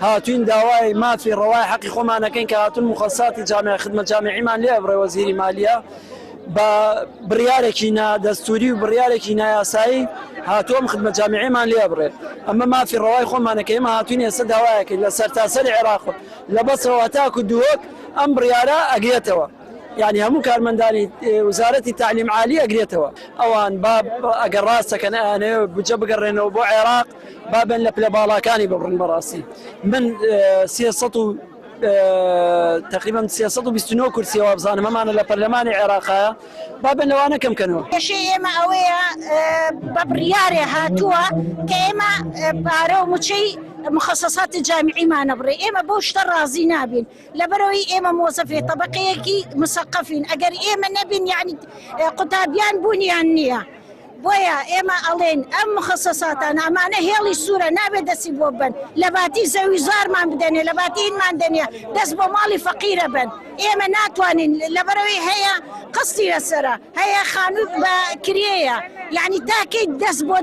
هاتوین داوای مافی ڕەوای حەقی خۆمان ئەکەین کە هاتون مخەساتی جامع خدمە جامعیمان لێ ئەبڕێ وەزیری مالیە بە بڕیارێکی نادەستوری و بڕیارێکی نایاسایی هاتووە ئەم خدمە جامعیمان لێ ئەبڕێ ئەمە مافی ڕەوای خۆمانە کە ئێمە هاتوین ئێستا داوایەکەین لە سەرتاسەری عێراق لە بەسرەوە هەتاکو دهۆک ئەم بڕیارە ئەگرێتەوە. یانی هەموو کارمەندانی وزارەتی تەعلیم عالی ئەگرێتەوە ئەوان با ئەگەر ڕاستەکەن ئەیانەوێ بودجە بگەڕێنەوە بۆ عێراق با بن لە پلە باڵاکانی ببڕن بەڕاستی من 300 و تقریبا 329 کورسی وابزانم هەمانە لە پەرلەمانی عێراقایە با بن لەوانە کەم کەنەوە. کێشەی ئێمە ئەوەیە بە بڕیارێ هاتووە کە ئێمە پارە و موچەی مخصصاتی جامیعیمانە بڕێ ئێمە بەو شتە ڕازی نابین لەبەرئەوەی ئێمە مۆزەفی تەبەقەیەکی مسەقەفین ئەگەر ئێمە نەبین یعنی قوتابیان بوونیان نییە بۆیە ئێمە ئەڵێن ئەم مخەسەساتانە ئەمانە هێڵی سوورە نابێت دەستی بۆ بن لە باتی زەوی زارمان بدەنێ لە باتی هینمان دەنێ دەست بۆ ماڵی فەقیرە بن ئێمە ناتوانین لەبەرەوەی هەیە قستی لەسەرە هەیە خانوو بە کرێیە یعنی تاکەی دەست بۆ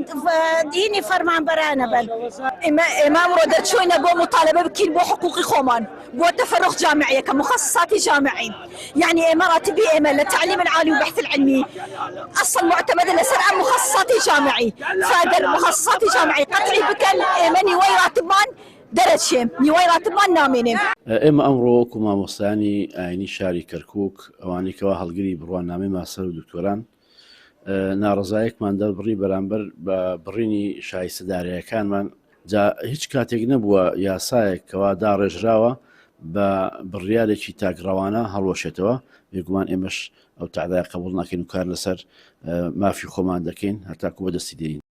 هینی فەرمانبەرانە بن. ئێمە ئەمڕۆ دەرچووینە بۆ موتالەبە بکەین بۆ حقوقی خۆمان بۆ تفرغ جامعیە کە مخصصاتی جامعی یعنی ئێمە راتبی ئێمە لە تعلیم العالی و بحث العلمی اصلا معتمدە لەسەر ئەم مخصصاتی جامعی فئەگەر مخصصاتی جامعی قەتعی بکەن ئێمە نیوەی راتبمان دەرەچێ نیوەی راتبمان نامێنێ. ئێمە ئەمڕۆ وەکو مامۆستایانی ئاینی شاری کەرکوک ئەوانەی کەوا هەڵگری بڕوانامەی ماستەر و دکتۆران ناڕەزایەکمان دەربڕی بەرامبەر بە بڕینی شایستە دارایەکانمان جا هیچ کاتێک نەبووە یاسایەک کەوا داڕێژراوە بە بڕیارێکی تاکڕەوانە هەڵوەشێتەوە بێگومان ئێمەش ئەو تەعدایە قبوڵ ناکەین و کار لەسەر مافی خۆمان دەکەین هەتاکو بەدەستی دێنین.